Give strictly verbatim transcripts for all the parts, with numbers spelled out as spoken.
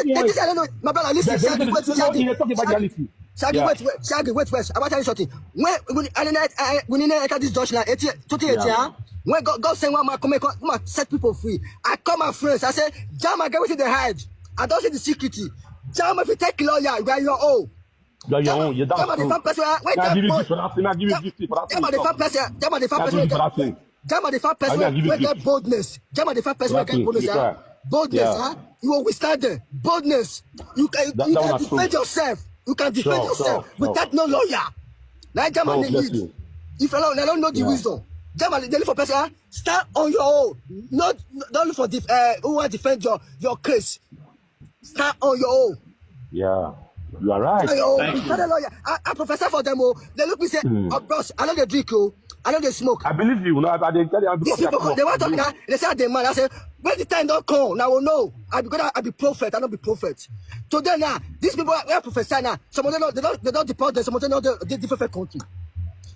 It is, I don't know. My brother, listen, Shaggy, wait, Shaggy. Shaggy, wait, wait, Shaggy, wait first. I want to tell you something. When, when, I didn't, I, when you enter this Dutch land, eighteen, twenty eighteen, huh? When God, God send one man come and come, come and set people free. I call my friends. I say, "Jam, I get wetin dey hide. I don't see the security. Jam, if you take lawyer, you are your own." You are your own. You don't Jam, the first person, uh, when I give you gift for that thing. I give you gift for that thing. Jam, the first person, Jam, the first person. Jam, the first person wey get boldness. Jam, the first person wey get boldness, huh? You will withstand them. Boldness. You can, you can defend yourself. You can defend yourself without no lawyer. Now, Jam, they need. If I don't, I don't know the wisdom. Jam, they look for person, huh? Stand on your own. Not, don't look for def-, uh, who will defend your, your case. Stand on your own. Yeah, you are right. Thank you. Tell the lawyer. I, I professor for them. Oh, they look me say, "Oh, bros, I know they drink. Oh, I know they smoke." I believe you. No, I, I dey tell you. I These people, they want to talk now. They say they man. I say, "When the time don't come, now we know. I be God, I be prophet. I don't be prophet." Today now, these people are professor now. Some of them don't, they don't, they don't deport them. Some of them don't, they, they different country.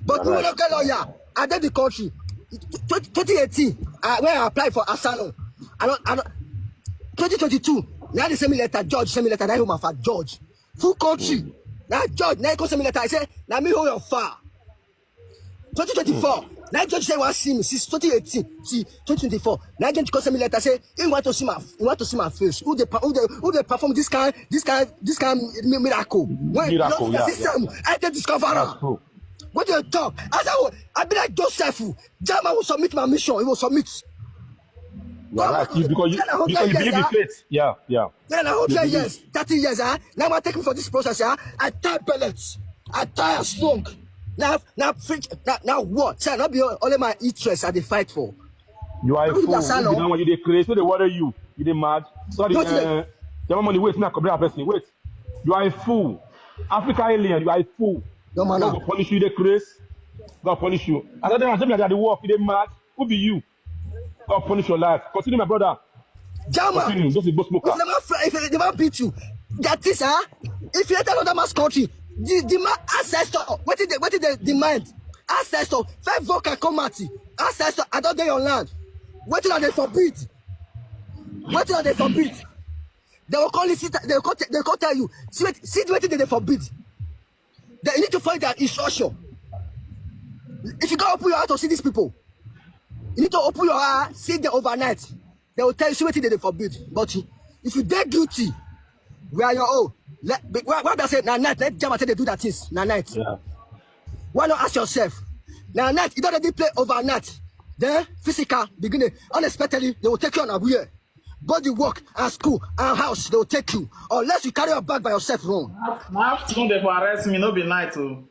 But we don't get lawyer. I did the country. Tw-, tw-, twenty eighteen, uh, when I applied for asylum, I don't, I don't, twenty twenty-two, now they send me letter, George send me letter, now home for George. Full country. Now George, now he come send me letter. I say, "Now me hold your far." Twenty twenty-four, now George say, "Want see me since twenty eighteen, see twenty twenty-four." Now George come send me letter, say, "He want to see my, he want to see my face. Who they, who they, who they perform this kind, this kind, this kind mi-, miracle?" When miracle, yeah, system, yeah. I can discover her. What do you talk? I said, "Oh, I be like Joseph. Jam, I will submit my mission. He will submit." You are right. You, because you, because you believe in faith. Yeah, yeah. Then I hope say yes, thirty years, huh? Now I take me for this process, huh? I tie pellets. I tie a smoke. Now, now, now what? Sir, not be only my interest I dey fight for. You are a fool. You dey crazy. They worry you. You dey mad. Sorry, uh, the money. Wait, now come here, person. Wait. You are a fool. Africa alien, you are a fool. No man. God go punish you. They crazy. God punish you. Another thing, I say, "Me, I dey work. You dey mad. Who be you?" God punish your life. Continue, my brother. Jama. Continue. Just a book smoker. If they never beat you, that is, huh? If you enter another man's country, the, the man ancestor, what did they, what did they demand? Ancestor, five vocal come out. Ancestor, I don't dey your land. What did they forbid? What did they forbid? They will call it, they will call, they will call tell you. See what, see what they forbid. They need to find their instruction. If you go open your heart to see these people, you need to open your heart, see them overnight. They will tell you, see what they forbid. But if you dey guilty, we are your own. Let, why, why they say, "Na night, let Jama take dey do that things, na night." Yeah. Why not ask yourself? Na night, you don't already play overnight. Then physical beginning. Unexpectedly, they will take you on a weird. Body work and school and house, they will take you. Unless you carry your bag by yourself, run. Now afternoon, they for arrest me, no be night, oh.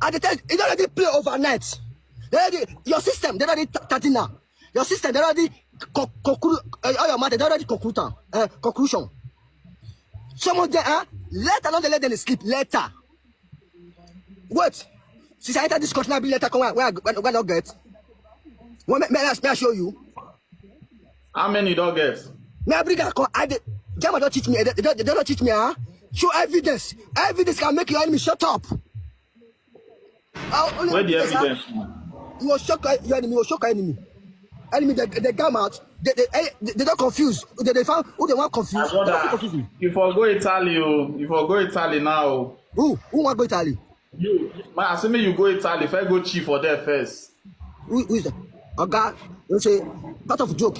I dey tell you, you don't already play overnight. They already, your system, they already t-, thirty now. Your system, they already co-, conclu-, uh, all your matter, they already conclude am. Uh, conclusion. Some of them, uh, let alone they let them sleep later. Wait. Since I enter this country, I be later come where, where, where, where I not get. Well, may, may I, may I show you? How many you don't get? May I bring that come? I dey, Jama don't teach me. They, they, they don't teach me, huh? Show evidence. Evidence can make your enemy shut up. Where the evidence? You will shock your enemy. You will shock your enemy. Enemy, they, they come out. They, they, eh, they, they don't confuse. They, they found who they want confuse. They don't confuse me. You for go Italy, oh. You for go Italy now. Who? Who want go Italy? You, man, assuming you go Italy, first go chief for there first. Who, who is that? Oga, you say, part of joke.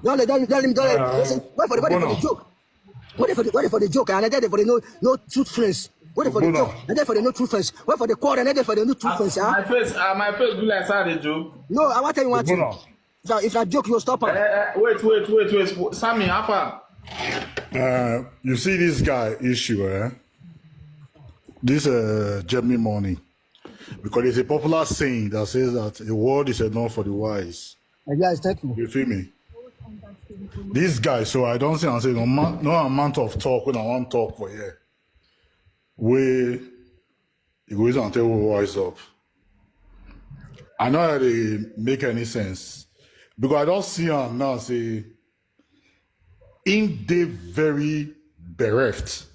Don't let, don't, don't, don't let, say, wait for the, wait for the joke. Wait for the, wait for the joke. And I did it for the no, no truth friends. Wait for the joke. I did for the no truth friends. Wait for the quarrel. I did for the no truth friends. Ah, my face, ah, my face do like say I dey joke. No, I want to tell you one thing. So if I joke, you stop her. Eh, eh, wait, wait, wait, wait. Sammy, how far? Uh, you see this guy issue, eh? This uh, Jemmy Money. Because there's a popular saying that says that a word is enough for the wise. Uh, guys, thank you. You feel me? This guy, so I don't see and say no, ma- no amount of talk when I want talk for here. We, you go and tell who wise up. I know that they make any sense. Because I don't see him now say, in dey very bereft.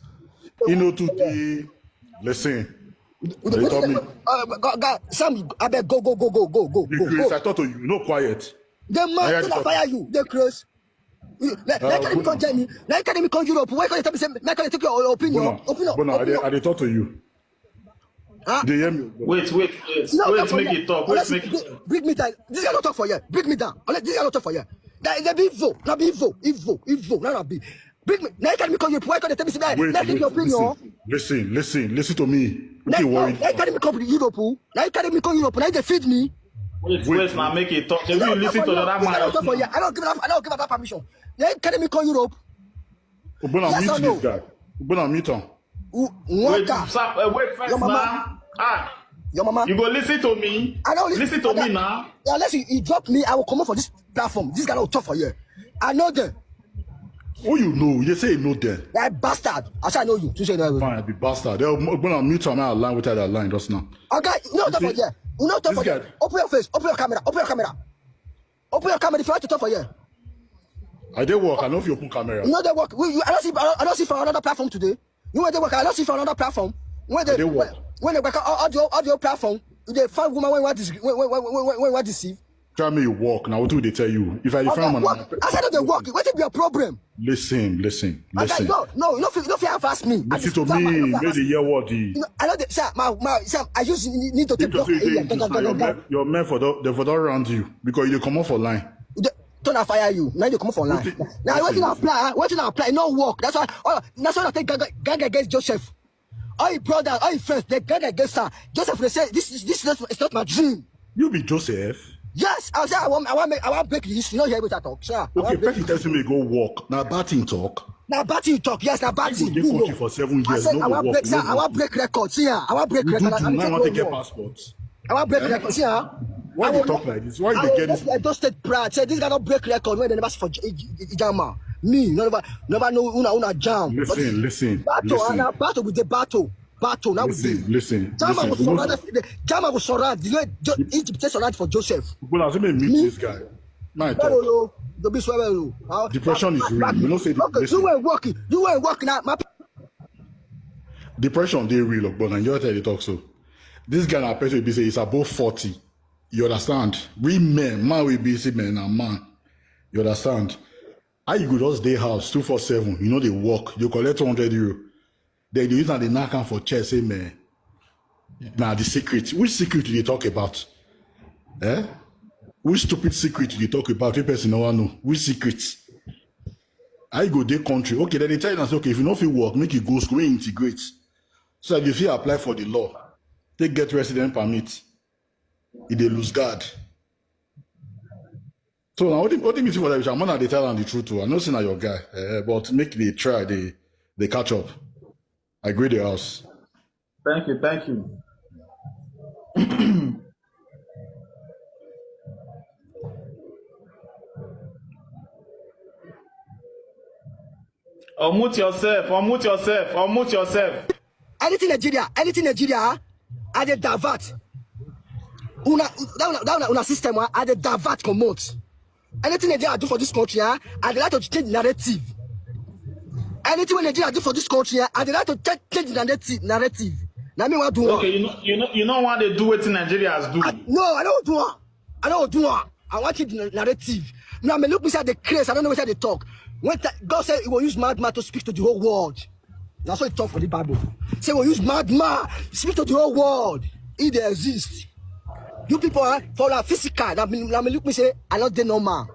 You know, to the, listen. They told me. Uh, God, God, Sam, I beg, go, go, go, go, go, go, go, Chris, go. I talk to you. No quiet. The man still fire you. They crazy. You- Like, like, carry me come join me. Like, carry me come Europe. Why can't you tell me say, like, can I take your opinion? Opinion. But now, I dey, I dey talk to you. Huh? They hear me. Wait, wait, wait. No, wait, make it talk. Wait, make it talk. Bring me down. This guy don't talk for you. Bring me down. Unless this guy don't talk for you. That they be evil. Not be evil. Evil. Evil. Not be. Bring me. Now you carry me come Europe. Why can't you tell me say, like, take your opinion? Listen, listen, listen to me. What you worried? Now you carry me come Europe. Now you carry me come Europe. Now you dey feed me. Wait, wait, now make it talk. If you listen to another man, I don't give that. I don't give that permission. Now you carry me come Europe. Ogbona, meet this guy. Ogbona, meet him. Wait, sir, uh, wait first now. Ah, your mama. You go listen to me. I don't listen to me now. Unless you, you drop me, I will come up for this platform. This guy will talk for you. I know them. Who you know? You say you know them. That bastard. I say I know you. You say you know. Fine, I be bastard. Ogbona, meet him. I align with that line just now. Okay, you know talk for you. You know talk for you. Open your face. Open your camera. Open your camera. Open your camera if you want to talk for here. I dey work. I know if you open camera. You know they work. We, you, I don't see. I don't, I don't see for another platform today. You know they work. I don't see for another platform. When they work. When they work audio audio platform, you dey find woman when what is when when when when when what deceive. Tell me you work now. What do they tell you? If I find man, I said they work. What is your problem? Listen, listen, listen. No, no, no, no, ask me. Listen to me. Make the year what the. I know, sir. My, my, sir. I just need to take your men, your men for the, they for the round you because you come off for line. Turn and fire you. Now you come off for line. Now what you apply? What you apply? No work. That's why. Oh, that's why I take gang against Joseph. All your brother, all your friends, they gang against her. Joseph, they say this is this is not, it's not my dream. You be Joseph? Yes, I say I want, I want, make, I want break this. You know, hear what I talk, sir. Okay, person tells me go work. Now bad thing talk. Now bad thing talk. Yes, now bad thing. You dey country for seven years. I say I want break, sir. I want break record. See, I want break record. I want to get passport. I want break record. See, why you talk like this? Why you get this? I just take pride. Say this guy don't break record when they never for Ijama. Me, never, never know una una jam. Listen, listen. Battle, battle with the battle. Battle now. Listen, listen. Jama go surround. Jama go surround. You know, Egypt take surround for Joseph. But as me meet this guy, my talk. Don't be swear. Depression is real. You know say. You were working. You were working. Depression dey real, but Nigeria tell you talk so. This guy na person be say he's above forty. You understand? We men, man we be see men and man. You understand? How you go just dey house two four seven? You know they work. You collect two hundred euro. Then you use and they knock am for chest, say man. Now the secret. Which secret do they talk about? Eh? Which stupid secret do they talk about? If person no one know. Which secret? How you go dey country? Okay, then they tell you now say, okay, if you no fit work, make you go school, make you integrate. So that you fit apply for the law, take get resident permit. If they lose guard. So now what do you mean for that? I'm gonna tell them the truth too. I know say na your guy, eh, but make they try, they they catch up. I agree the house. Thank you, thank you. Unmute yourself, unmute yourself, unmute yourself. Anything Nigeria, anything Nigeria, I dey divert. Una, that una, that una, una system, ah, I dey divert comot. Anything Nigeria do for this country, ah, I dey like to change narrative. Anything wey Nigeria do for this country, ah, I dey like to change, change narrative. Narrative. Na me wan do am. Okay, you know, you know, you know why they do wetin Nigerians do. I, no, I don't do am. I don't do am. I want change the narrative. Now me look beside the craze. I don't know what they talk. When God said He will use madman to speak to the whole world. That's what He talk for the Bible. Say we use madman speak to the whole world. If they exist, you people are for our physical. That mean, that mean look me say I not dey normal.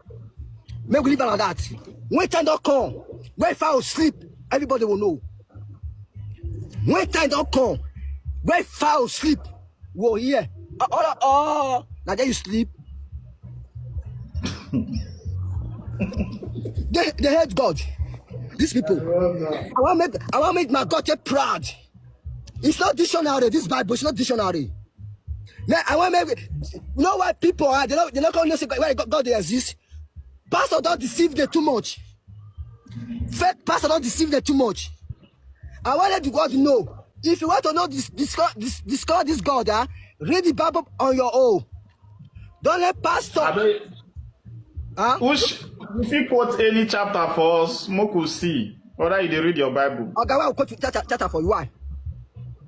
Make we live like that. When time don't come, when fowl sleep, everybody will know. When time don't come, when fowl sleep, we will hear. Oh, oh, oh. Now there you sleep. They, they hate God. These people. I want make, I want make my God take proud. It's not dictionary. This Bible, it's not dictionary. Man, I want make, you know why people are, they don't, they don't come and say why God, God they exist. Pastor don't deceive them too much. Fake pastor don't deceive them too much. I want let the God know. If you want to know this, discover this, discover this God, ah, read the Bible on your own. Don't let pastor. Abeg, huh? Which, if you quote any chapter for us, make we see whether you dey read your Bible. Okay, why I quote chapter, chapter for you? Why?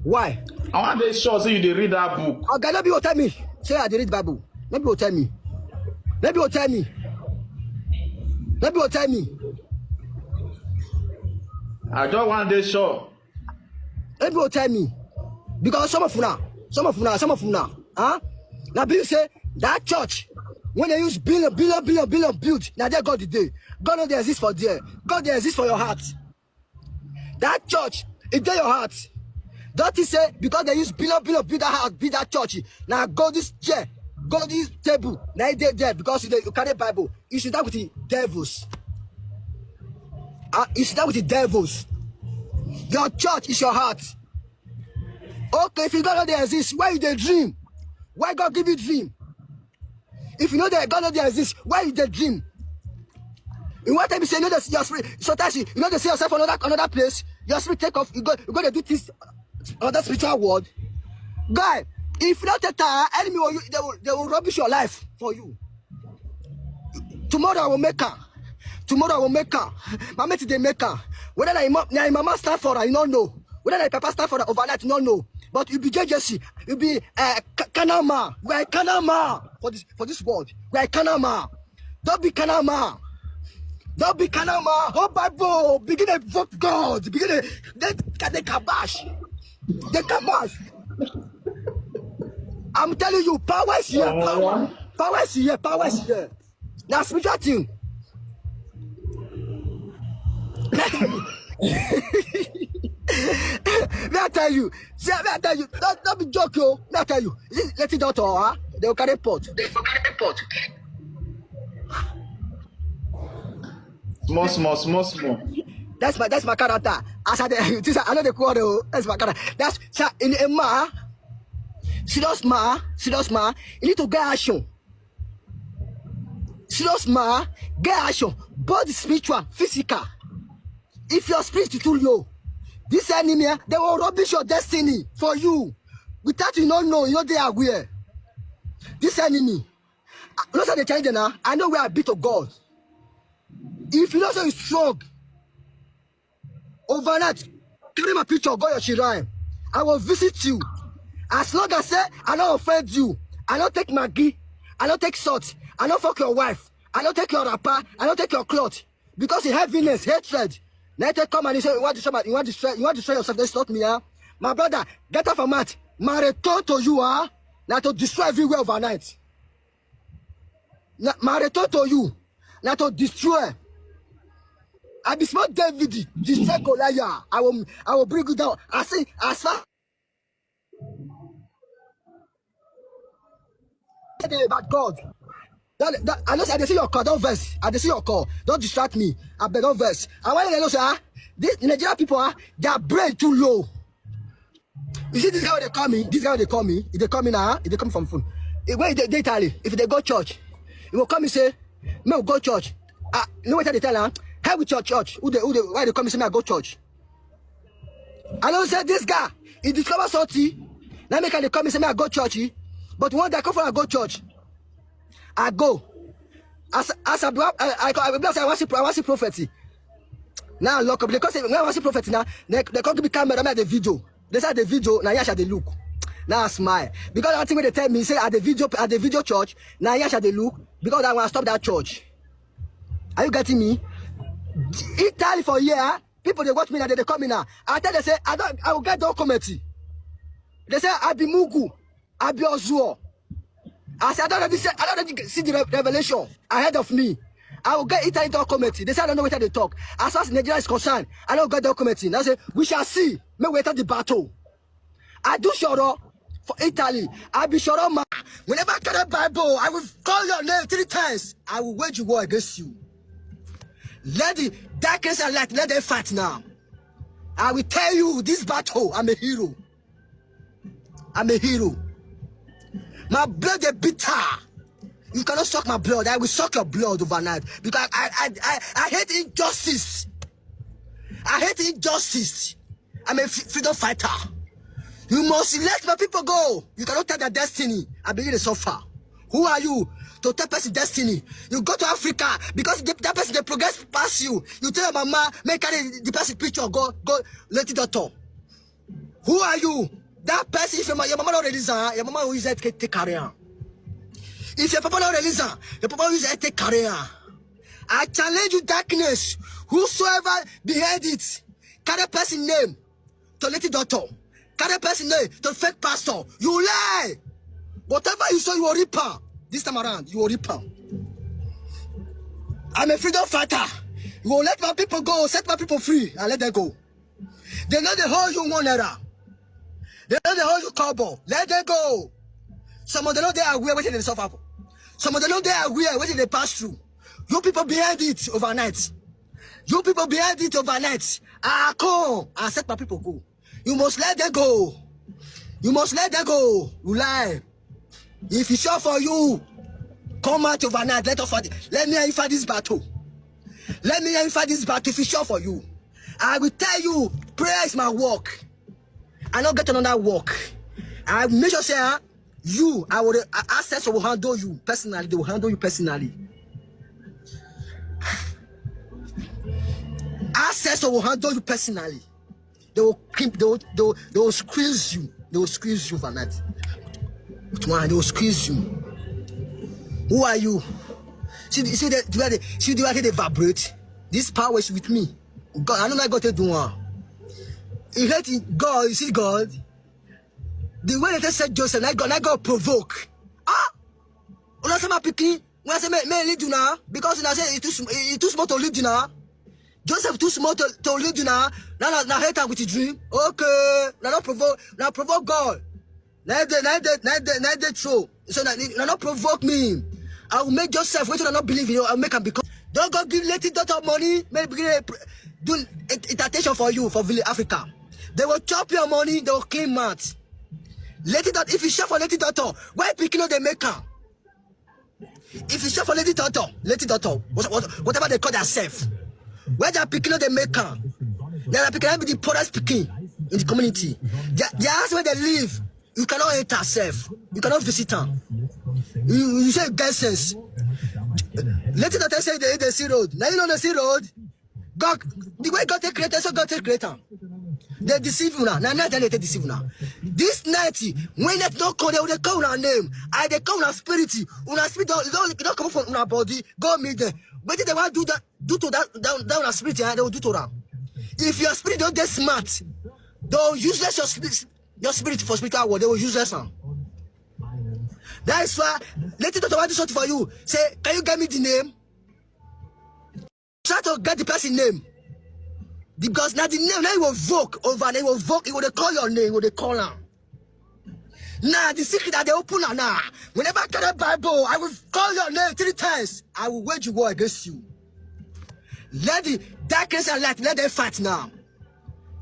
Why? I want to sure say you dey read that book. Okay, no be you tell me. Say I dey read Bible. No be you tell me. No be you tell me. No be you tell me. I just wan dey sure. Let people tell me. Because some of una, some of una, some of una, huh? Now, believe say that church, when they use billion, billion, billion, billion build, now there God dey. God no dey exist for there. God dey exist for your heart. That church, e dey your heart. Don't you say because they use billion, billion build that house, build that church. Now go this chair, go this table, now e dey there because you, dey, you carry Bible. You should die with the devils. Uh, you should die with the devils. Your church is your heart. Okay, if you God no dey exist, why you dey dream? Why God give you dream? If you know that God no dey exist, why you dey dream? You want to be say you know that your spirit. Sometimes you, you know they see yourself another another place. Your spirit take off. You go you go to do this other spiritual world. Guy, if you don't take time, enemy will, they will they will rubbish your life for you. Tomorrow I will make her. Tomorrow I will make her. My mate dey make her. Whether na im mom- na im mama stand for her, you no know. Whether na im papa stand for her overnight, you no know. But you be J J C, you be uh, Kanama. We are Kanama for this for this world. We are Kanama. Don't be Kanama. Don't be Kanama. Oh Bible, begin to invoke God. Begin to they, they kabash. They kabash. I'm telling you, power is here. Power, power is here. Power is here. Now spiritual thing. May I tell you? See, may I tell you? Don't, don't be joke, yo. May I tell you? Let it out, huh? They will carry pot. They will carry pot. Small, small, small, small. That's my that's my character. As I this I know the quarrel. That's my character. That's sir, in a man, serious man, serious man. You need to get action. Serious man, get action. Both spiritual, physical. If your spirit is too low, this enemy, eh, they will rubbish your destiny for you. Without you not know, you know they are aware. This enemy, I know say they change now. I know where I be to God. If you know say you strong, overnight, carry my picture, go your shrine. I will visit you. As long as say I don't offend you, I don't take Maggie, I don't take salt, I don't fuck your wife, I don't take your wrapper, I don't take your cloth. Because the heaviness, hatred, now they come and you say you want to destroy, you want to destroy, you want to destroy yourself. That's not me, huh? My brother, get off a mat. My return to you, huh? Now to destroy everywhere overnight. Now, my return to you. Now to destroy. I be small David, destroy Goliath. I will, I will bring you down. I see, as far about God. That, that, I know say I dey see your call, don't vex. I dey see your call. Don't distract me. I beg, don't vex. I want you to know, sir. This Nigerian people, ah, their brain too low. You see this guy wey dey call me? This guy wey dey call me? If they call me now, if they come from phone. If, when they, they Italy, if they go church, he will come and say, "Me go church." Ah, you know what they tell her? "Hell with your church. Who they, who they, why they come and say me I go church?" I don't say this guy. He discover something. Now make they come and say me I go church. Eh? But one day I come for I go church. I go. As as I be I I I be say I want see I want see prophecy. Now lock up because when I want see prophecy now, they they come give me camera, make the video. They say the video now yes I dey look. Now I smile because that thing wey they tell me say at the video at the video church now yes I dey look because I want stop that church. Are you getting me? Italy for here, people they watch me now, they, they come in now. I tell them say I don't I will get document. They say I be Mugu, I be Ozuo. I said I don't already say I don't already see the re- revelation ahead of me. I will get Italy document. They say I don't know what they talk. As far as Nigeria is concerned, I don't get document. I say we shall see. May we enter the battle. I do Shoro for Italy. I be Shoro man. Whenever I carry Bible, I will call your name three times. I will wage war against you. Let the darkness and light let them fight now. I will tell you this battle. I'm a hero. I'm a hero. My blood is bitter. You cannot suck my blood. I will suck your blood overnight because I I I, I hate injustice. I hate injustice. I'm a f- freedom fighter. You must let my people go. You cannot tell their destiny. I begin to suffer. Who are you to tell person destiny? You go to Africa because the, that person they progress past you. You tell your mama, make carry the person picture, go go let it doctor. Who are you? That person, if your, ma- your mama don't release her, your mama will use that take take career. If your papa don't release her, your papa will use that take career. I challenge you, darkness. Whosoever behind it, Carry person name to little doctor. Carry person name to fake pastor. You lie. Whatever you sow, you will reap am. This time around, you will reap am. I'm a freedom fighter. You will let my people go, set my people free, and let them go. They know they hold you one naira. They know they hold you cowboy. Let them go. Some of them know they are aware what they suffer for. Some of them know they are aware what they pass through. You people behind it overnight. You people behind it overnight. Ah, come and set my people go. You must let them go. You must let them go. You lie. If it's sure for you, come out overnight. Let us fight. Let me fight this battle. Let me fight this battle. If it's sure for you, I will tell you, prayer is my work. I not get another work. I make sure say, ah, you, I will, ah, access will handle you personally. They will handle you personally. Access will handle you personally. They will keep, they will, they will, they will squeeze you. They will squeeze you overnight. With one, they will squeeze you. Who are you? See the, see the, the way they, see the way they vibrate. This power is with me. God, I don't like God to do one. You hate it, God. You see God. The way they said Joseph, like God, like God provoke. Ah, una say my pikin. When I say me, me lead you now because una say it too, sm- it too small to lead you now. Joseph too small to, to lead you now. Now, now, now hate am with your dream. Okay, now not provoke, now provoke God. Now they, now they, now they, now they throw. So now, now not provoke me. I will make Joseph wait till I not believe you. I'll make him become. Don't go give lady daughter money. Maybe begin a pr- do it- entertainment for you for village Africa. They will chop your money. They will clean mouth. Lady daughter, if you share for lady daughter, why pikin no dey make am? If you share for lady daughter, lady daughter, what, what, whatever they call themselves, where their pikin no dey make am? Their pikin na be the poorest pikin in the community. Their, their house where they live, you cannot enter self. You cannot visit am. You, you say you get sense. Lady daughter say they, they see road. Now you know they see road. God, the way God take create, so God take create am. They deceive una. Now night they take deceive una. This night, when night no call, they will call una name. I they call una spirit. Una spirit don't, don't, don't come from una body. Go meet them. Wetin they want do that, do to that, that, that una spirit, eh, they will do to am. If your spirit don't get smart, they will useless your spirit, your spirit for spiritual world. They will useless am. That is why later doctor want to sort for you. Say, can you get me the name? Try to get the person name. Because now the name now you will evoke over, now you will evoke, you will dey call your name, you will dey call am. Now the secret that they open am now. Whenever I carry Bible, I will call your name three times. I will wage war against you. Let the darkness and light, let them fight now.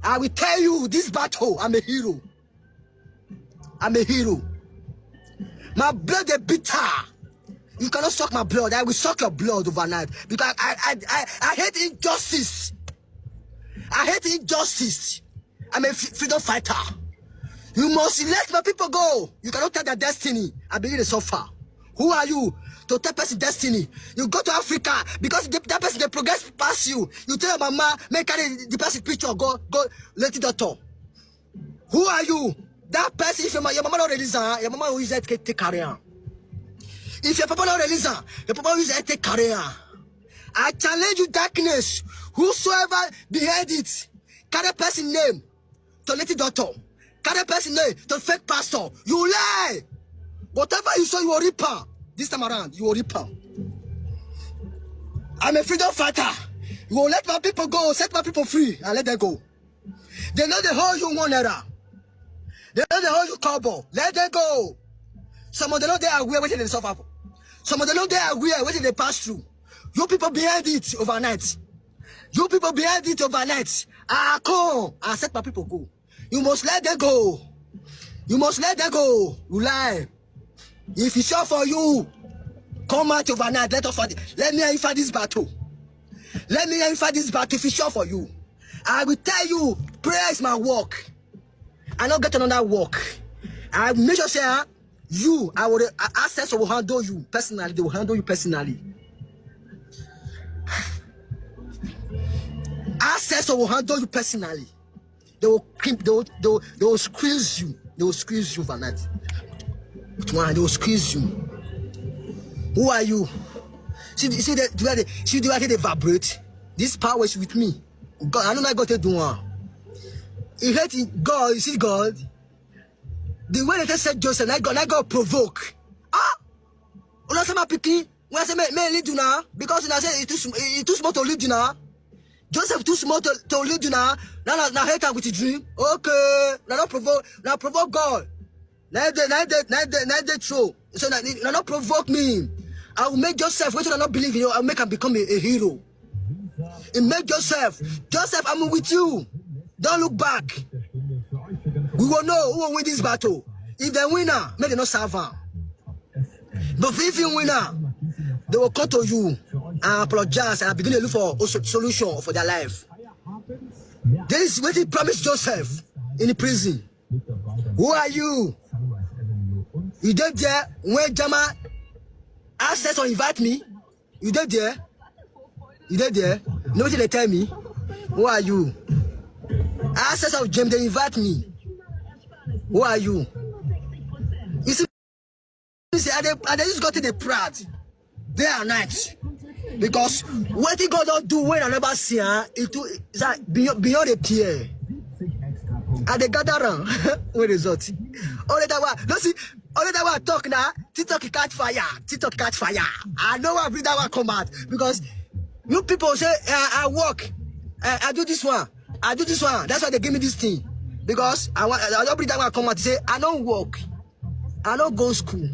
I will tell you this battle, I'm a hero. I'm a hero. My blood is bitter. You cannot suck my blood. I will suck your blood overnight because I I I, I hate injustice. I hate injustice. I'm a f- freedom fighter. You must let my people go. You cannot take their destiny. I begin to suffer. Who are you to take person destiny? You go to Africa because the, that person they progress past you. You tell your mama, make carry the person picture, go, go, let it doctor. Who are you? That person, if your, ma- your mama don't release her, your mama will use that take, take career. If your papa don't release her, your papa will use that take career. I challenge you, darkness. Whosoever behind it, carry person name to little doctor, carry person name to fake pastor. You lie. Whatever you sow, you will reap am. This time around, you will reap am. I'm a freedom fighter. You will let my people go, set my people free, and let them go. They know they hold you one naira. They know they hold you cowboy. Let them go. Some of them know they are aware what they suffer for. Some of them know they are aware what they pass through. You people behind it overnight. You people behind it overnight. Ah, come and set my people go. You must let them go. You must let them go. You lie. If it's sure for you, come out overnight. Let us fight. Let me hear you fight this battle. Let me hear you fight this battle. If it's sure for you, I will tell you, prayer is my work. I not get another work. I make sure say ah, you, I will uh, access will handle you personally. They will handle you personally. Access will handle you personally. They will keep. They will, they will, they will squeeze you. They will squeeze you overnight. With one, they will squeeze you. Who are you? See, the- see the, the way they, see the way they vibrate. This power is with me. God, I don't like God to do one. He hate God. You see God. The way they take said Joseph, na God, na God provoke. Ah, una say my pikin. When I say may, may lead you now because una say it too sm- it too small to lead you now. Joseph too small to, to lead you now. Now na, na hate am with the dream. Okay, na not provoke, na provoke God. Na dey na dey na dey na dey throw. So na, na not provoke me. I will make Joseph. Wetin I not believe in you. I will make am become a, a hero. He make Joseph. Joseph, I'm with you. Don't look back. We will know who will win this battle. If they win now, make they not serve am. But if you win now, they will come to you and apologize and begin to look for a so- solution for their life. This is what he promised Joseph in the prison. Who are you? You dey there when Jama access or invite me? You dey there? You dey there? You know what they tell me? Who are you? Access of James, they invite me. Who are you? You see, see, I dey, I dey just got to the proud day and night because what he God don't do when I never see her, it too is like beyond beyond a peer. I dey gather am. What result? Only that one. No see, only that one talk now. TikTok catch fire. TikTok catch fire. I know I bring that one come out because you people say uh, I work, uh, I do this one, I do this one. That's why they give me this thing because I want. I don't bring that one come out. Say I don't work. I don't go school.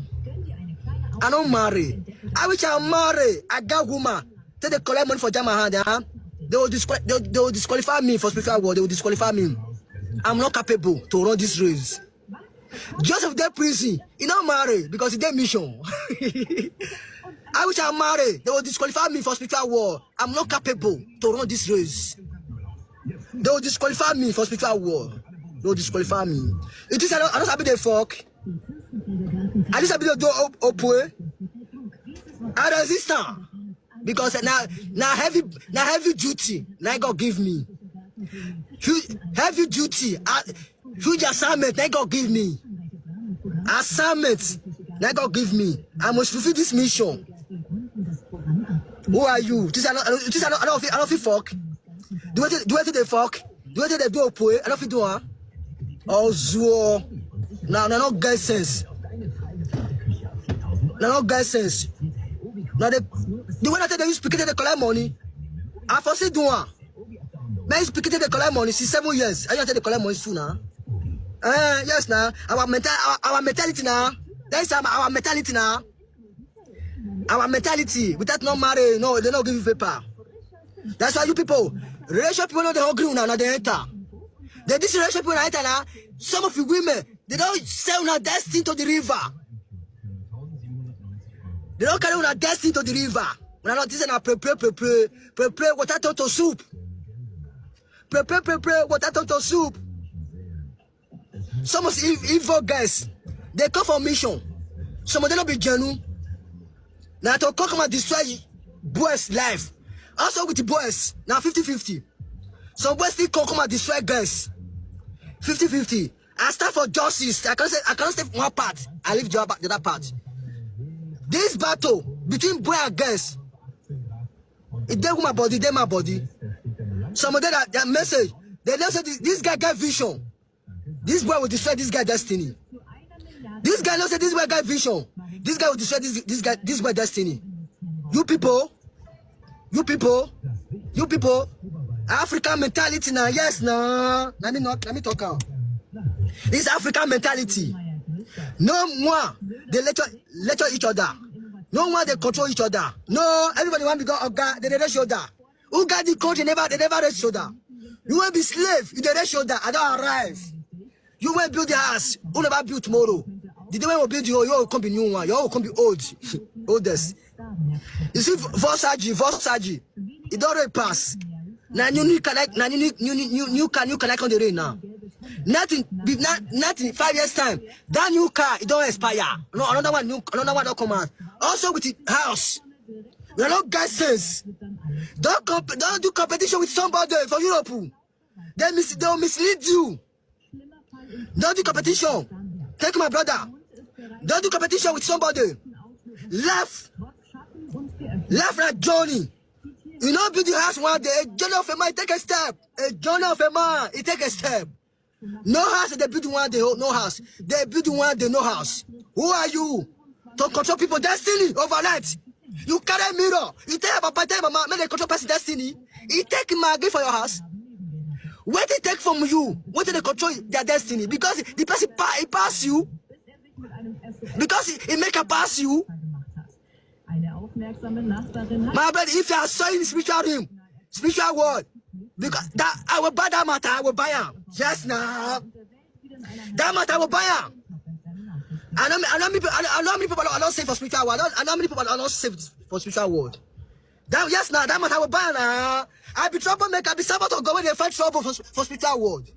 I don't marry. I wish I marry. I got woman. Take the collect money for jam my hand. Huh? They will, disqual- they, they will disqualify me for spiritual world. They will disqualify me. I'm not capable to run this race. Joseph dey prison. He not marry because he dey mission. I wish I marry. They will disqualify me for spiritual war. I'm not capable to run this race. They will disqualify me for spiritual war. They will disqualify me. It is I don't, I don't sabi the fuck. I just sabi the do op- opwe. I resist am because na na heavy na heavy duty na God give me. Huge, heavy duty, uh, huge assignment na God give me. Assignment na God give me. I must fulfill this mission. Who are you? This I don't, this I don't, I don't feel, I don't feel fuck. Do what, do what they fuck. Do what they do opwe. I don't feel do huh? Ozuo. Now, no, no get sense. No, no get sense. Now the the way that they use pikin they collect money. I foresee do one. Man use pikin they collect money. See seven years. I just they collect money soon now. Uh, yes now. Our mental our, our mentality now. That's our, our mentality now. Our mentality. Without no marry, no, they don't give you paper. That's why you people, relationship people know they hungry now, now they enter. They this relationship people enter now. Some of you women, they don't sell una destiny to the river. They don't carry una destiny to the river. Una not this na pray pray pray pray pray pray water turn to soup. Pray pray pray pray water turn to soup. Some of the ev- evil guys, they come for mission. Some of them not be genuine. Now to come come and destroy boys' life. Also with the boys, now fifty fifty. Some boys still come come and destroy girls. fifty fifty. I stand for justice. I can't say I can't stay for one part. I leave the other, the other part. This battle between boy and girls, it dey woman body, dey my body. Some of them that their message, they know say this, this guy get vision. This boy will destroy this guy destiny. This guy know say this boy get vision. This guy will destroy this this guy this boy destiny. You people, you people, you people. African mentality now, yes, no. Let me not let me talk out. It's African mentality. No more they lecture lecture each other. No more they control each other. No, everybody want to go oga. They dey shoulder. Who got the country never they never raise shoulder. You will be slave. You dey raise shoulder. I don't arrive. You will build the house. Who never build tomorrow? The day when we build you, you will come be new one. You will come be old. Oldest. You see, first surgery, first surgery. It don't rain pass. Now you new can I now you new new new new can you can I come the rain now. Nothing, be- not, nothing. Five years time, that new car it don't expire. No, another one, new, another one don't come out. Also with the house, you don't get sense. Don't comp- don't do competition with somebody for Europe. They mis- they will mislead you. Don't do competition. Take my brother. Don't do competition with somebody. Laugh, laugh like Johnny. You know, build the house one day. A journey of a man take a step. A journey of a man, it take a step. No house, they build one day, no house. They build one day, no house. Who are you to control people destiny overnight? You carry mirror. You tell your papa, tell your mama, make they control person destiny. He take Maggie for your house. What they take from you? What they control their destiny? Because the person pa- he pass you. Because he, he make a pass you. My brother, if you are sowing in spiritual realm, spiritual world, because that I will buy that matter, I will buy him. Yes, now. That matter, I will buy him. I know, I know people, I know, I know many people I don't save for spiritual world. I know, I know many people I don't save for spiritual world. That, yes, now, that matter, I will buy now. I be troublemaker, I be servant of God when they find trouble for, for spiritual world.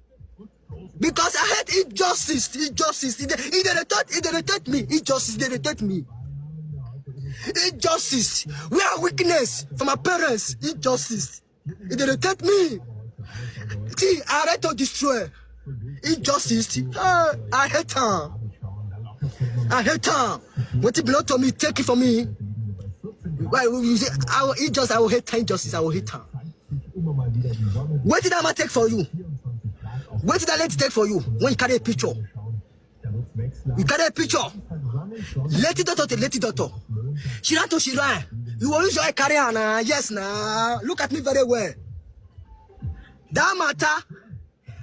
Because I hate injustice, injustice. It, it, they irritate, it, they irritate me. Injustice, they irritate me. Injustice. Where weakness from my parents? Injustice. It, they irritate me. See, I ready to destroy. Injustice. Uh, I hate her. I hate her. What it belong to me, take it from me. Why you say I will injustice? I will hate injustice. I will hate her. What did that man take for you? What did that lady take for you when you carry a picture? You carry a picture. Let it daughter, let it daughter. She ran to she ran. You will use your eye carry her now. Yes, now. Look at me very well. That matter,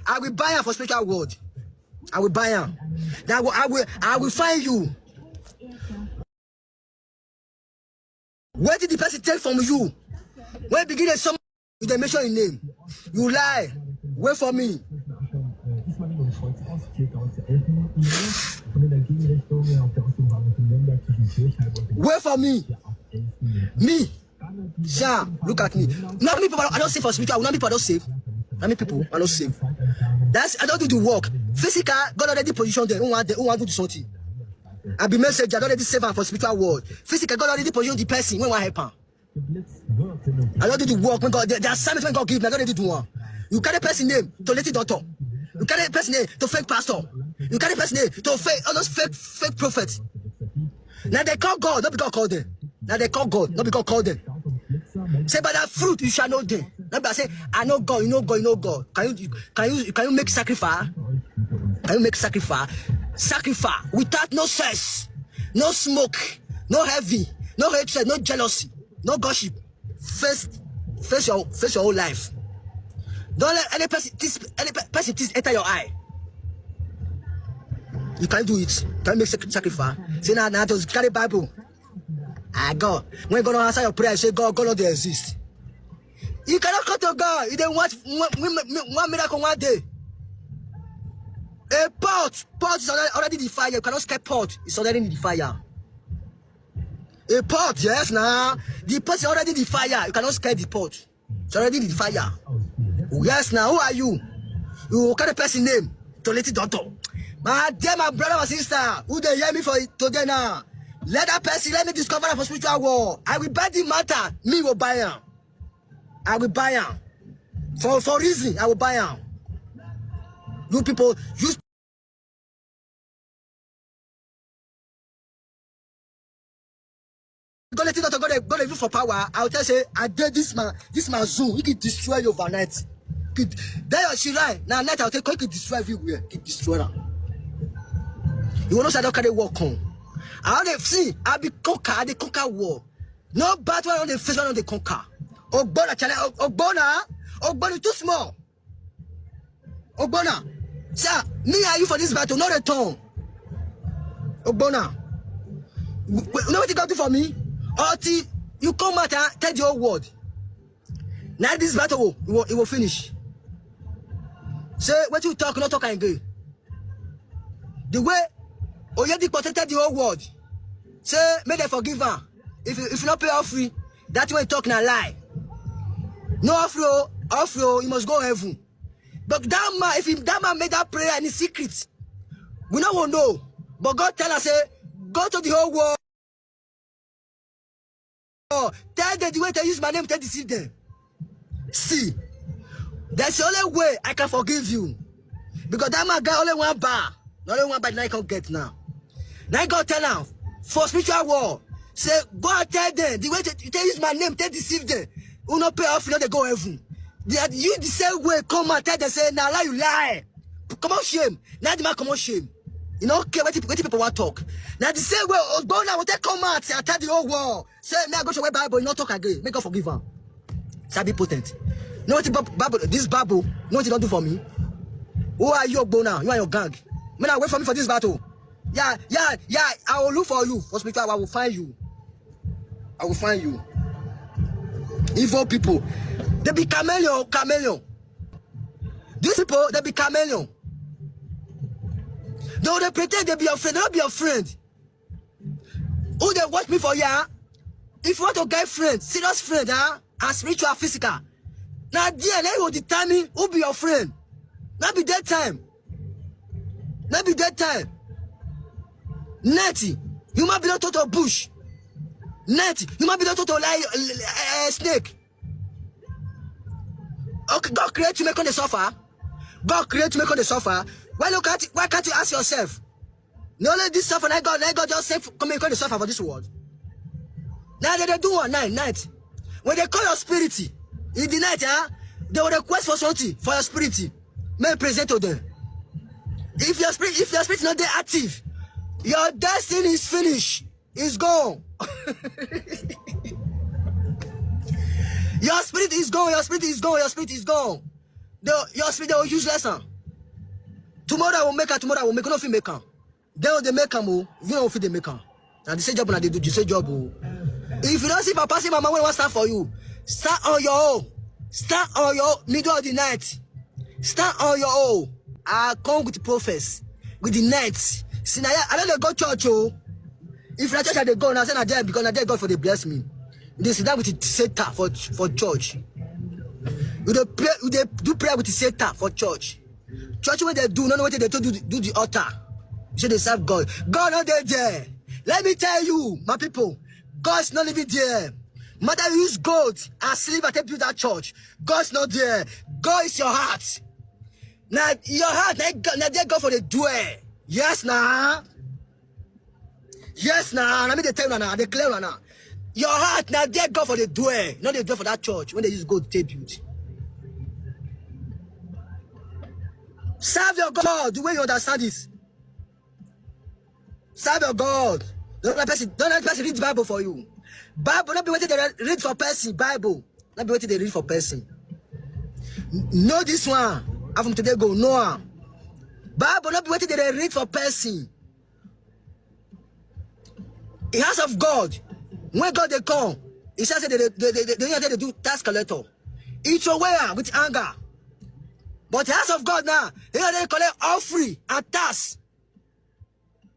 I will buy her for spiritual world. I will buy her. That will, I will, I will find you. Where did the person take from you? When begin a sum, you dey mention your name. You lie. Wait for me. Wait for me. Me. Sha, look at me. Not many people I don't save for spiritual. Not many people I don't save. Not many people I don't save. That's I don't do the work. Physical, God already positioned them. Who want, who want to do something? I be message. I don't already save her for spiritual world. Physical, God already positioned the person. When want help her? I don't do the work when God, the, the assignment when God give me, I don't do one. You carry person name to lady doctor. You carry person name to fake pastor. You carry person name to fake, all those fake, fake prophets. Now they call God, not because call them. Now they call God, not because call them. Say by that fruit you shall know them. Not by say I know God, you know God, you know God. Can you, can you, can you make sacrifice? Can you make sacrifice? Sacrifice without no sex, no smoke, no heavy, no hatred, no jealousy, no gossip. First, face your face your whole life. Don't let any person this any pe- person this enter your eye. You can do it. Can make sac- sacrifice. Say now, now just carry Bible. Ah, God. When God don't answer your prayer, say God, God don't dey exist. You cannot come to God. You don't want one, one, one miracle one day. A pot, pot is already, already the fire. You cannot scare pot. It's already in the fire. A pot, yes, now the pot is already the fire. You cannot scare the pot. It's already the fire. Yes, now who are you? You carry person name to let it doctor. My dear, my brother, my sister, who they hear me for today now? Let that person let me discover am for spiritual world. I will buy the matter. Me will buy am. I will buy am. For for reason, I will buy am. You people, use go let it doctor go dey go dey look for power. I will tell say I dey this man this man zoo. He can destroy you overnight. He can- Then your shirai na night I will take he can destroy everywhere. He can destroy am. You will not say I don't carry work come. I don't dey see. I be conquer. I dey conquer war. No bad one on the face one on the conquer. Ogbona challenge. Ogbona. Ogbona too small. Ogbona, sir, me and you for this battle, no return. Ogbona, w- w- you know what you got do for me? Until you come out and tell the whole world. Now this battle will, it will, it will finish. Say what you talk, not talk again. The way Oyedipo tell the whole world, say make dem forgive am. If you if you no pay offering, that way talk na lie. No offering, oh, offering, oh, you must go heaven. But that man, if he, that man made that prayer in secret, we no will know. But God tell us say, go to the whole world. Tell them the way they use my name to deceive them. See, that's the only way I can forgive you. Because that man got only one bar. Not only one bar now I can get now. Now God tell am for spiritual war. Say, go and tell them the way they, they use my name to deceive them. Who no pay off, no they go heaven. They are you the same way. Come and tell them say, now lie you lie. comot shame. Na the man comot shame. You no care wetin wetin people wan talk. Na the same way Ogbonna go take come out and tell the whole world say me I go show where Bible, you no talk again. Make God forgive am. Sabi potent. Know wetin Bab- Bible, this Bible, know wetin e don do for me? Who are you, Ogbonna? You and your gang. Make una wait for me for this battle. Yeah, yeah, yeah. I will look for you for spiritual. I will find you. I will find you. Evil people. They be chameleon, chameleon. These people, they be chameleon. They will dey pretend they be your friend. They no be your friend. Who dey watch me for here? If you want to get friend, serious friend, huh? And spiritual, physical. Na there na you go determine who be your friend. No be daytime. No be daytime. Night, you might be not to bush. Night, you might be not to lie uh, snake. Okay, God create you make on the suffer. God create you make on the suffer. Why look at it? Why can't you ask yourself? No, let this suffer. Let God, let God just say, come and come and suffer for this world. Now they, they do one night, night. When they call your spirit in the night, huh? They will request for something for your spirit. May present to them. If your spirit, if your spirit is not there active, your destiny is finished. It's gone. Your spirit is gone. Your spirit is gone. Your spirit is gone. The, your spirit they will useless. Huh? Tomorrow I will make her. Tomorrow I will make. No fit make am. They will dey make am. Oh, you know fit dey make am. Na the same job una dey do. The same job. Oh, if you don't see papa, see mama when one stand for you, stand on your own. Stand on your own. Middle of the night. Stand on your own. I come with prophets with the night. See now, I don't go church. Oh, if na church I dey go, na say na there because na there God for dey bless me. They sit down with the Satan for for church. We dey pray, we dey do prayer with the Satan for church. Church wey they do, no know wetin they do do, do the altar. Say they serve God. God no dey there. Let me tell you, my people, God's not living there. Mother use gold and silver to build that church. God's not there. God is your heart. Now your heart, na God, na there God for the dwell. Yes, now. Yes, now. Let me dey tell you now. They clear now. Your heart, now there God for the dwell. Not the dwell for that church when they use gold to build. Serve your God the way you understand this. Serve your God. Don't let person, don't let person read the Bible for you. Bible not be wetin they read for person. Bible not be wetin they read for person. Know this one. As from today go, know am. Bible not be wetin they read for person. The house of God, when God they come, he says they they they they, they, they, they do tax collector. He throw away am with anger. But the house of God now, they dey collect offering and tax.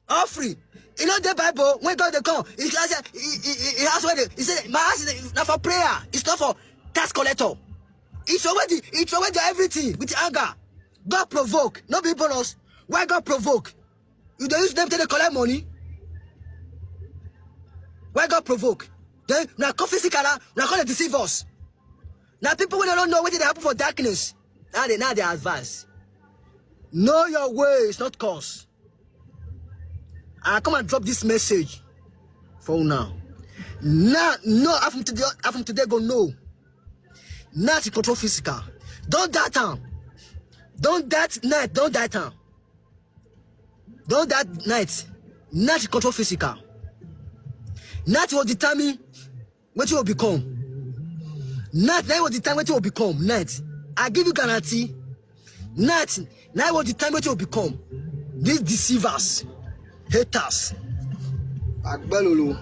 Offering. You know the Bible, when God they come, he says he, he, he, he has where they, he said my house is not for prayer. It's not for tax collector. He throw away the, he throw away the everything with anger. God provoke, no be bonus. Why God provoke? You dey use them to dey collect money. Why God provoke? Then na come physical, na come dey deceive us. Now people wey don't know wetin dey happen for darkness. Now they now they advance. Know your way, it's not cause. I come and drop this message for now. Now, no, as from today, as from today go no. Not to control physical. Don't that time. Don't that night. Don't that time. Don't that night. Not to control physical. Not will determine what you will become. Not that will determine what you will become. Not. I give you guarantee. Not. Not will determine what you will become. These deceivers, haters. Agbalolo.